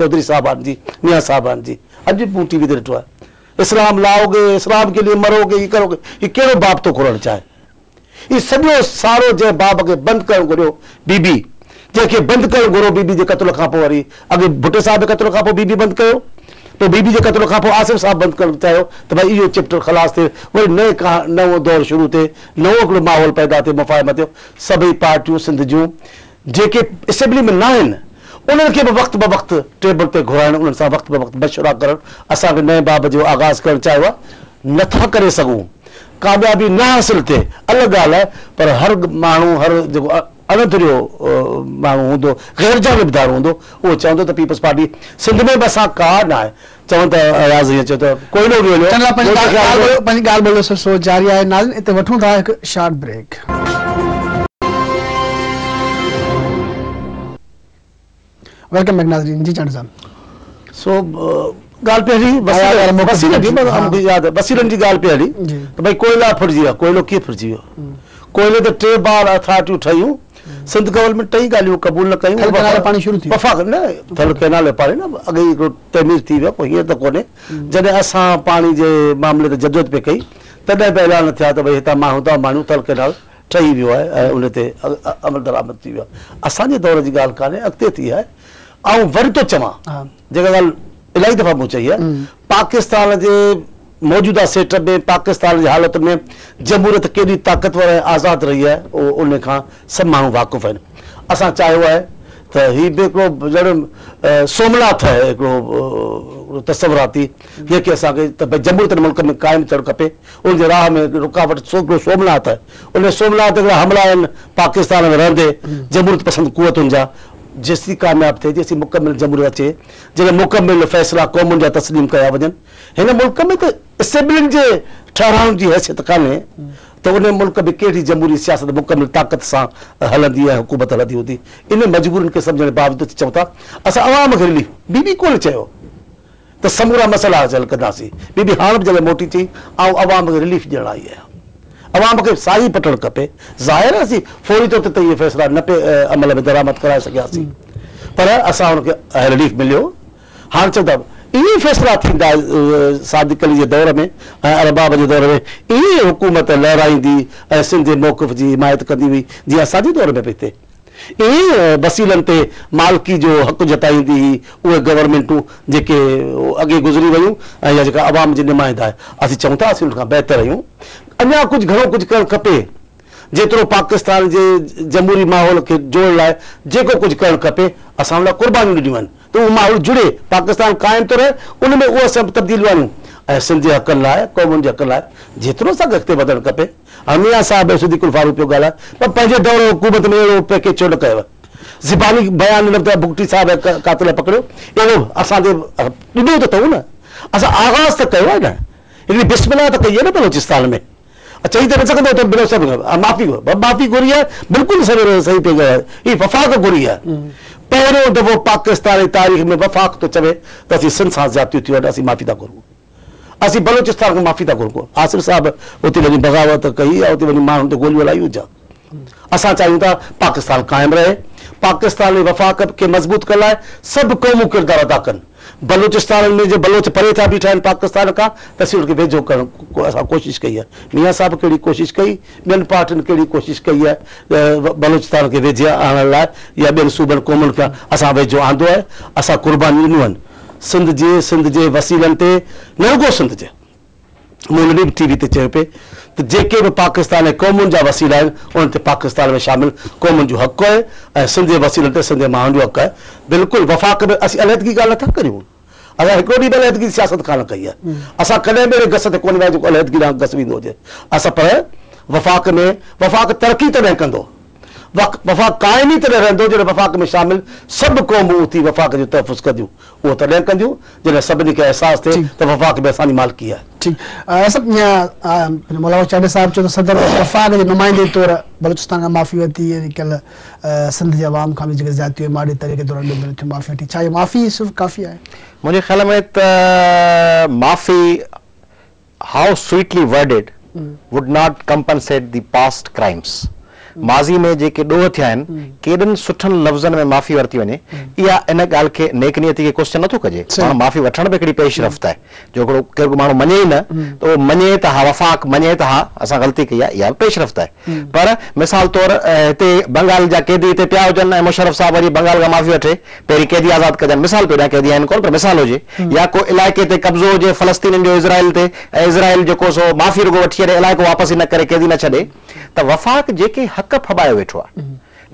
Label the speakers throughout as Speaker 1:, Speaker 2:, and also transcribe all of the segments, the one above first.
Speaker 1: چوڌري صاحبان جي ميان صاحبان جي اڄ به مون ٽي وي تي ڏٺو آهي اسلام لاؤگي اسلام ڪي ليي مروگي هي ڪروگي هي ڪهڙو باب ٿو کولڻ چاهي هي سڄو سارو جنهن باب کي بند ڪرڻ گهريو بي بي جنهن کي بند ڪرڻ گهريو بي بي جي قتل کان پوء وري اڳي ڀٽي صاحب جي قتل کان پوء بي بي بند ڪيو پوء بي بي جي قتل کان پوء آصف صاحب بند ڪرڻ چاهيو ته ڀائي اهو چيپٽر خلاص ٿئي وري نئين ڪا نئون دور شروع ٿئي نئون هڪڙو ماحول پيدا ٿئي مفاهمت جو سڀئي پارٽيون سنڌ جون جيڪي اسيمبلي ۾ ناهن انهن کي به وقت بوقت ٽيبل تي گهرائڻ انهن سان وقت بوقت مشورا ڪرڻ اسان به نئين باب جو آغاز ڪرڻ چاهيو آهي نه ٿا ڪري سگهون ڪاميابي نه حاصل ٿئي الڳ ڳالهه آهي پر هر ماڻهو هر جيڪو اڻ ڌريو ماڻهو هوندو غير جانبدار هوندو اهو چوندو ته پيپلز پارٽي سنڌ ۾ به اسان ڪا نه آهي چون ته اياز ائين چيو ته ڪوئلو به وڃو
Speaker 2: چڱا پنهنجي ڳالهه ٻولهه جو سلسلو جاري آهي ناظرين اتي وٺون ٿا هڪ شارٽ بريڪ. Welcome back ناظرين جي چانڊيو صاحب.
Speaker 1: سو ڳالهه پئي هلي وسيلن جي مون کي ياد وسيلن جي ڳالهه پئي هلي ته ڀئي ڪوئلا ڦرجي ويا ڪوئلو ڪيئن ڦرجي ويو ڪوئلي تي ٽي بار اٿارٽيون ٺهيون سنڌ گورنمينٽ ٽئي ڳالهيون قبول نه ڪيون
Speaker 2: ٿل ڪئنال جو پاڻي شروع ٿي ويو.
Speaker 1: وفاق نه ٿل ڪئنال جو پاڻي نه اڳي ئي هڪڙو تعمير ٿي ويو پوء هينئر ته ڪونهي جڏهن اسان پاڻي جي معاملي تي جدوجهد پئي ڪئي تڏهن به اعلان ٿيا ته ڀئي هتان ماڻهو هتان ماڻهو ٿل ڪئنال ٺهي ويو آهي ۽ ان تي عمل درآمد ٿي ويو آهي اسان جي دور جي ڳالهه ڪانهي اڳتي ٿي آهي آئون وري ٿو چوان جيڪا ڳالهه الاهي دفعا مون چئي آهي پاڪستان جي موجوده سيٽ اپ ۾ پاڪستان جي حالتن ۾ جمهوريت ڪيڏي طاقتور ۽ آزاد رهي آهي اهو ان کان سڀ ماڻهو واقف آهن. اسان چاهيو آهي ته هي به هڪڙو ڄڻ سومناٿ آهي هڪڙو تصوراتي جنهن کي اسان کي ته ڀئي جمهوريت هن ملڪ ۾ قائم ٿيڻ کپي ان جي راهه ۾ رڪاوٽ هڪڙو سومناٿ آهي ان سومناٿ تي هڪڙا حملا آهن پاڪستان ۾ رهندي جمهوريت پسند قوتن جا جيسين ڪامياب ٿئي جيسين مڪمل جمهوريت اچي جڏهن مڪمل فيصلا قومن جا تسليم ڪيا وڃن هن ملڪ ۾ ته اسيمبلين جي ٺهرائن جي حيثيت ڪانهي ته ان ملڪ ۾ ڪهڙي جمهوري سياست مڪمل طاقت سان هلندي ۽ حڪومت هلندي هوندي. انهن مجبورين کي سمجهڻ جي باوجود اسين چئون ٿا اسان عوام کي رليف بي بي ڪونه چيو ته سمورا مسئلا حل ڪنداسين. بي بي هاڻ به جڏهن موٽي چئي آئون عوام کي رليف ڏيڻ آئي آهيان. عوام کي ساهي پٽڻ کپي. ظاهر آهي اسين فوري طور تي ته اهي فيصلا نه پئي عمل ۾ درآمد ڪرائي سگهياسين پر اسان ان کي رليف مليو. هاڻ چون ٿا ائين ئي فيصلا ٿيندا صادق علي جي دور ۾ ۽ ارباب جي دور ۾ ائين ئي حڪومت لهرائيندي ۽ سنڌ جي موقف جي حمايت ڪندي هئي جيئن اسان جي دور ۾ پئي ٿئي ائين ئي وسيلن تي مالڪي جو حق جتائيندي هئي اهي گورنمينٽون جيڪي اڳي گذري ويون ۽ يا جيڪا عوام جي نمائندا آهي اسين چئون ٿا اسين ان کان بهتر آهيون اڃا ڪجهه گهڻو ڪجهه ڪرڻ کپي جيترو پاڪستان جي جمهوري ماحول کي جوڙڻ لاء جيڪو ڪجهه ڪرڻ کپي اسان ان لاء قربانيون ڏنيون آهن ته اهو ماحول جڙي، پاڪستان قائم ٿو رهي، ان ۾ اهي سڀ تبديليون آڻيون ۽ سنڌ جي حقن لاء، قومن جي حقن لاء جيترو اسان کي اڳتي وڌڻ کپي. هاڻ ميان صاحب ۽ صديق الفاروق پيو ڳالهائي پر پنهنجي دور حڪومت ۾ اهڙو پيڪيج ڇو نه ڪيو؟ زباني بيان ڏنو ته بگٽي صاحب ۽ قاتل پڪڙيو، اهڙو اسان تي ڏنو ته اٿئون نه، اسان آغاز ته ڪيو آهي نه، هڪڙي بسم الله ته ڪئي آهي نه بلوچستان ۾. چئي ته نه سگهندو ته بلوچ صاحب کان معافي گهر معافي گهري آهي بلڪل صحيح پئي ڳالهائي هي وفاق گهري آهي پهريون دفعو پاڪستان جي تاريخ ۾ وفاق ٿو چوي ته اسين سنڌ سان زيادتيون ٿيون آهن اسين معافي ٿا گهرون اسين بلوچستان کان معافي ٿا گهرون آصف صاحب اتي وڃي بغاوت ڪئي يا اتي وڃي ماڻهن تي گوليون هلايون ڇا اسان چاهيون ٿا پاڪستان قائم رهي پاڪستان ۽ وفاق کي مضبوط ڪرڻ لاء سڀ قومون ڪردار ادا ڪن بلوچستان ۾ جي بلوچ پري ٿيا بيٺا آهن پاڪستان کان ته اسين انهن کي ويجهو ڪرڻ اسان ڪوشش ڪئي آهي ميان صاحب ڪهڙي ڪوشش ڪئي ٻين پارٽين ڪهڙي ڪوشش ڪئي آهي بلوچستان کي ويجهي آڻڻ لاء يا ٻين صوبن قومن کي اسان ويجهو آندو آهي اسان قربانيون ڏنيون آهن سنڌ جي سنڌ جي وسيلن تي نه رڳو سنڌ جي مون ان ڏينهن به ٽي وي تي چيو پئي ته جيڪي به پاڪستان ۽ قومن جا وسيلا آهن انهن تي پاڪستان ۾ شامل قومن جو حق آهي ۽ سنڌ جي وسيلن تي سنڌ جي ماڻهن جو حق آهي بلڪل وفاق ۾ اسين علحدگي ڳالهه نٿا ڪريون اسان هڪڙو ڏينهن به علحدگي جي سياست ڪانه ڪئي آهي اسان ڪڏهن به اهڙي گس تي ڪونه ويا جيڪو علحدگي ڏانهن گس ويندو هجي اسان پر وفاق ۾ وفاق ترقي تڏهن ڪندو وفاق قائم ئي تڏهن رهندو جڏهن وفاق ۾ شامل سڀ قومون اٿي وفاق جو تحفظ ڪنديون. اهو تڏهن ڪنديون جڏهن سڀني کي احساس ٿئي ته وفاق ۾ اسان جي مالڪي آهي.
Speaker 2: ٺيڪ آهي مولا بخش چانڊيو صاحب چيو ته صدر وفاق جي نمائندي طور بلوچستان کان معافي ورتي ۽ ڪلهه سنڌ جي عوام کان به جيڪي زيادتيون ايم آر ڊي تحريڪ دوران ٻين ڌرين ٿيون معافي وٺي ڇا اها معافي صرف ڪافي آهي؟
Speaker 3: منهنجي خيال ۾ ته معافي how sweetly worded would not compensate the past crimes. ماضي ۾ جيڪي ڏوهه ٿيا آهن، ڪيڏن سٺن لفظن ۾ معافي ورتي وڃي، اها ان ڳالهه کي نيڪ نيتي کي ڪوئسچن نٿو ڪجي. پاڻ معافي وٺڻ به هڪڙي پيش رفت آهي. جو هڪڙو ڪير ڪو ماڻهو مڃي ئي نه ته اهو مڃي ته ها وفاق مڃي ته ها اسان غلطي ڪئي آهي، اها به پيش رفت آهي. پر مثال طور هتي بنگال جا قيدي هتي پيا هجن ۽ مشرف صاحب وري بنگال کان معافي وٺي پهرين قيدي آزاد ڪجن، مثال پيو ڏيان قيدي آهن ڪونه پر مثال هجي، يا ڪو علائقي تي قبضو هجي فلسطينين جو اسرائيل تي ۽ اسرائيل جيڪو سو معافي رڳو وٺي ڇڏي علائقو واپس ئي نه ڪري قيدي نه ڇڏي ته وفاق جيڪي حق ڦٻايو ويٺو آهي،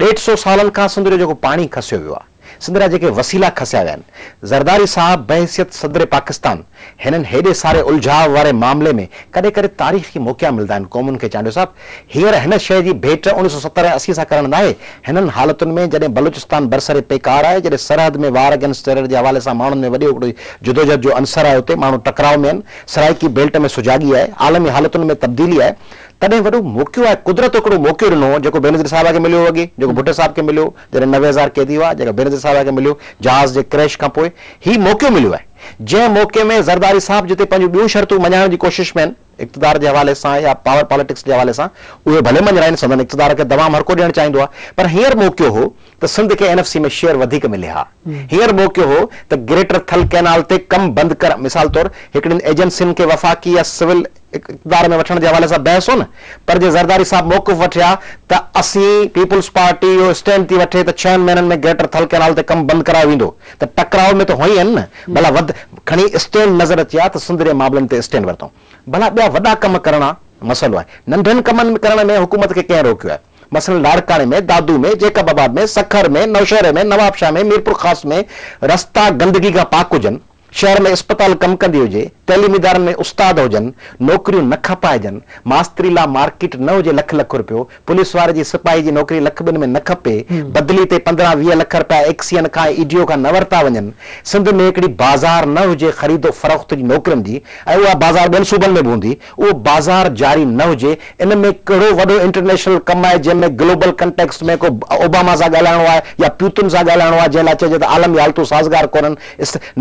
Speaker 3: ڏيڍ سو سالن کان سنڌ جو جيڪو پاڻي کسيو ويو آهي، سنڌ جا جيڪي وسيلا کسيا ويا آهن، زرداري صاحب بحيثيت صدر پاڪستان هنن هيڏي ساري الجهاء واري معاملي ۾ ڪڏهن ڪڏهن تاريخي موقعا ملندا آهن قومن کي چانڊيو صاحب هينئر هن شيء جي ڀيٽ 1970 ۽ 80 سان ڪرڻ ناهي هنن حالتن ۾ جڏهن بلوچستان برسر پيڪار آهي جڏهن سرحد ۾ وار اگينسٽ ٽيرر جي حوالي سان ماڻهن ۾ وڏي هڪڙو جدوجهد جو عنصر آهي اتي ماڻهو ٽڪراء ۾ آهن سرائيڪي بيلٽ ۾ سجاڳي آهي عالمي حالتن ۾ تبديلي آهي تڏهن وڏو موقعو آهي قدرت هڪڙو موقعو ڏنو جيڪو بينظير صاحبه کي مليو هو اڳي جيڪو ڀٽي صاحب کي مليو جڏهن 90,000 قيدي هئا جيڪا بينظير صاحبه کي مليو جهاز جي ڪريش کان پوء هي موقعو مليو آهي جنهن موقعي ۾ زرداري صاحب جتي پنهنجون ٻيون شرطون مڃائڻ جي ڪوشش ۾ آهن اقتدار جي حوالي سان يا پاور پاليٽڪس جي حوالي سان اهي ڀلي مڃرائين سندن اقتدار کي دوام هر ڪو ڏيڻ چاهيندو آهي پر هينئر موقعو هو ته سنڌ کي اين ايف سي ۾ شيئر وڌيڪ ملي ها هينئر موقعو هو ته گريٽر ٿل ڪئنال تي ڪم بند ڪر مثال طور هڪڙين ايجنسين کي وفاقي يا سول اقتدار ۾ وٺڻ جي حوالي سان بحث هو نه پر جي زرداري صاحب موقف وٺي ها ته اسين پيپلز پارٽي اهو اسٽينڊ ٿي وٺي ته ڇهن مهينن ۾ گريٽر ٿل ڪئنال تي ڪم بند ڪرايو ويندو ته ٽڪراء ۾ ته هونئن ئي آهن نه ڀلا وڌ کڻي اسٽينڊ نظر اچي ها ته سنڌ جي معاملن تي اسٽينڊ ورتائون ڀلا ٻيا وڏا ڪم ڪرڻا مسئلو آهي ننڍن ڪمن ڪرڻ ۾ حڪومت کي ڪنهن روڪيو آهي مثلاً لاڙڪاڻي ۾ دادو ۾ جيڪب آباد ۾ سکر ۾ نوشهري ۾ نوابشاهه ۾ ميرپورخاص ۾ رستا گندگي کان پاڪ هجن شهر ۾ اسپتال ڪم ڪندي هجي، تعليمي ادارن ۾ استاد هجن، نوڪريون نه کپائجن، ماستري لا مارڪيٽ نه هجي لک لک رپيو، پوليس واري جي سپاهي جي نوڪري لک ٻن ۾ نه کپي، بدلي تي 15 20 لک رپيا ايڪسين کان ۽ اي ڊي او کان نه ورتا وڃن، سنڌ ۾ هڪڙي بازار نه هجي خريد و فروخت جي نوڪرين جي ۽ اها بازار ٻين صوبن ۾ به هوندي، اهو بازار جاري نه هجي، ان ۾ ڪهڙو وڏو انٽرنيشنل ڪم آهي جنهن ۾ گلوبل ڪنٽيڪسٽ ۾ ڪو اوباما سان ڳالهائڻو آهي يا پيوتن سان ڳالهائڻو آهي جنهن لاء چئجي ته عالمي حالتون سازگار ڪونهن،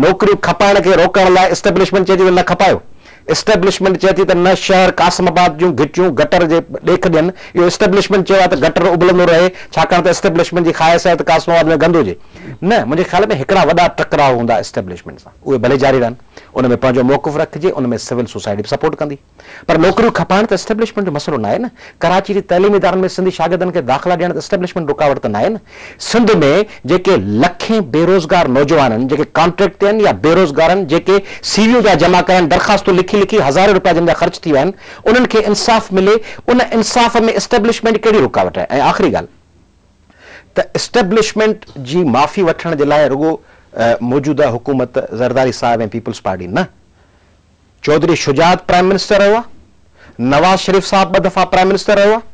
Speaker 3: نوڪريون کپائڻ کي روڪڻ لاء اسٽيبلشمينٽ چئي ٿي ته نه کپايو، اسٽيبلشمينٽ چئي ٿي ته نه شهر قاسم آباد جون گهٽيون گٽر جي ڏيک ڏين، اهو اسٽيبلشمينٽ چيو آهي ته گٽر اٻلندو رهي ڇاڪاڻ ته اسٽيبلشمينٽ جي خواهش آهي ته قاسم آباد ۾ گند هجي. نه منهنجي خيال ۾ هڪڙا وڏا ٽڪراء هوندا اسٽيبلشمينٽ سان اهي ڀلي جاري رهن. ان ۾ پنهنجو موقف رکجي، ان ۾ سول سوسائٽي به سپورٽ ڪندي. پر نوڪريون کپائڻ ته اسٽيبلشمينٽ جو مسئلو ناهي نه. ڪراچي جي تعليمي ادارن ۾ سنڌي شاگردن کي داخلا ڏيڻ ته اسٽيبلشمينٽ رڪاوٽ ته ناهي نه. سنڌ ۾ جيڪي لکين بيروزگار نوجوان آهن، جيڪي ڪانٽريڪٽ تي آهن يا بيروزگار آهن، جيڪي سي ويون پيا جمع ڪرائن، درخواستون لکي لکي هزارين رپيا جن جا خرچ ٿي ويا آهن، انهن کي انصاف ملي، ان انصاف ۾ اسٽيبلشمينٽ ڪهڙي رڪاوٽ آهي؟ ۽ آخري ڳالهه. ته اسٽيبلشمينٽ جي معافي وٺڻ جي لاء رڳو موجوده حڪومت زرداري صاحب ۽ پيپلز پارٽي نه، چوڌري شجاعت پرائم منسٽر رهيو آهي، نواز شريف صاحب ٻه دفعا پرائم منسٽر رهيو آهي،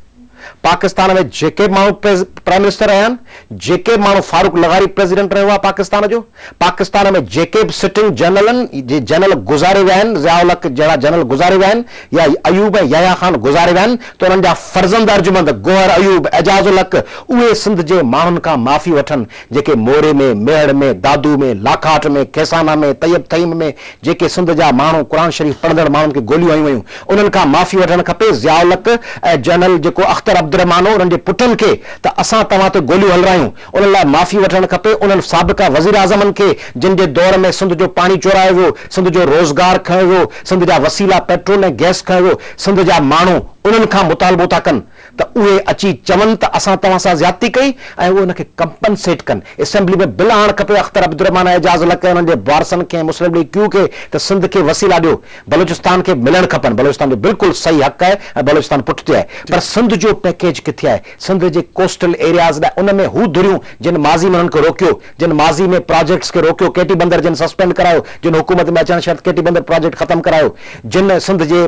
Speaker 3: پاڪستان ۾ جيڪي به ماڻهو پرائم منسٽر رهيا آهن، جيڪي به ماڻهو فاروق لغاري پريزيڊنٽ رهيو آهي پاڪستان جو، پاڪستان ۾ جيڪي به سٽنگ جنرلن جي جنرل گذاري ويا آهن، ضياء الحق جهڙا جنرل گذاري ويا آهن يا ايوب ۽ يحيٰ خان گذاري ويا آهن ته انهن جا فرزند ارجمند گوهر ايوب، اعجاز الحق اهي سنڌ جي ماڻهن کان معافي وٺن جيڪي موري ۾، ميهڙ ۾، دادو ۾، لاکاٽ ۾، کيسانا ۾، طيب ٿهيم ۾ جيڪي سنڌ جا ماڻهو قرآن شريف پڙهندڙ ماڻهن کي گوليون هنيون ويون انهن کان معافي وٺڻ کپي ضياء الحق ۽ جنرل جيڪو اختر عبدالرحمان هو انهن جي پٽن کي ته اسان توهان تي گوليون هلرايون انهن لاء معافي وٺڻ کپي انهن سابقه وزيراعظمن کي جن جي دور ۾ سنڌ جو پاڻي چورايو ويو، سنڌ جو روزگار کنيو ويو، سنڌ جا وسيلا پيٽرول ۽ گئس کنيو ويو، سنڌ جا ماڻهو انهن کان مطالبو ٿا ڪن ته اهي اچي چون ته اسان توهان سان زيادتي ڪئي ۽ اهي ان کي ڪمپنسيٽ ڪن. اسيمبلي ۾ بل آڻڻ کپي اختر عبدالرحمان ۽ اعجاز الحق ۽ انهن جي وارثن کي ۽ مسلم ليگ ڪيو کي ته سنڌ کي وسيلا ڏيو. بلوچستان کي ملڻ کپن، بلوچستان جو بلڪل صحيح حق آهي ۽ بلوچستان پٺتي آهي پر سنڌ جو پيڪيج ڪٿي آهي؟ سنڌ جي ڪوسٽل ايرياز ڏانهن ان ۾ هو ڌريون جن ماضي ۾ انهن کي روڪيو، جن ماضي ۾ پراجيڪٽس کي روڪيو، ڪيٽي بندر جن سسپينڊ ڪرايو، جن حڪومت ۾ اچڻ شرط ڪيٽي بندر پراجيڪٽ ختم ڪرايو، جن سنڌ جي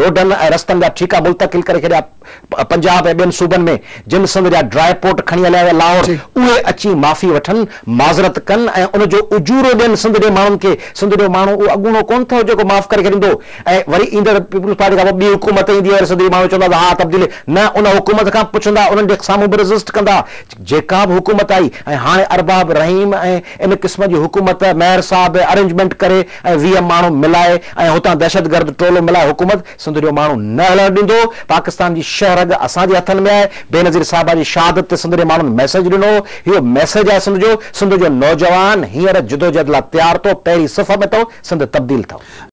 Speaker 3: روڊن ۽ رستن جا ٺيڪا ملتقل ڪري ڇڏيا پنجاب ۽ ٻين صوبن ۾، جن سنڌ جا ڊرائي پورٽ کڻي هليا ويا لاهور، اهي اچي معافي وٺن، معذرت ڪن ۽ ان جو اجورو ڏين سنڌ جي ماڻهن کي، سنڌ جو ماڻهو اهو اڳوڻو ڪونه اٿو جيڪو معاف ڪري ڇڏيندو. ۽ وري ايندڙ پيپلز پارٽي کان پوء ٻي حڪومت ايندي وري سنڌ جي ماڻهو چوندا ته ها تبديلي نه ان حڪومت کان پڇندا انهن جي سامهون به ريزسٽ ڪندا جيڪا به حڪومت آئي ۽ هاڻي ارباب رحيم ۽ ان قسم جي حڪومت مهر صاحب ارينجمينٽ ڪري ۽ 20 ماڻهو ملائي ۽ هتان دهشتگرد ٽولو ملائي حڪومت سنڌ جو ماڻهو نه هلڻ ڏيندو پاڪستان جي شهه رڳ اسان اسان جي هٿن ۾ آهي. بينظير صاحبه جي شهادت تي سنڌ جي ماڻهن ميسيج ڏنو هو. اهو ميسيج آهي سنڌ جو. سنڌ جو نوجوان هينئر جدوجهد لاء تيار اٿو، پهرين صف ۾ اٿو، سنڌ تبديل اٿو.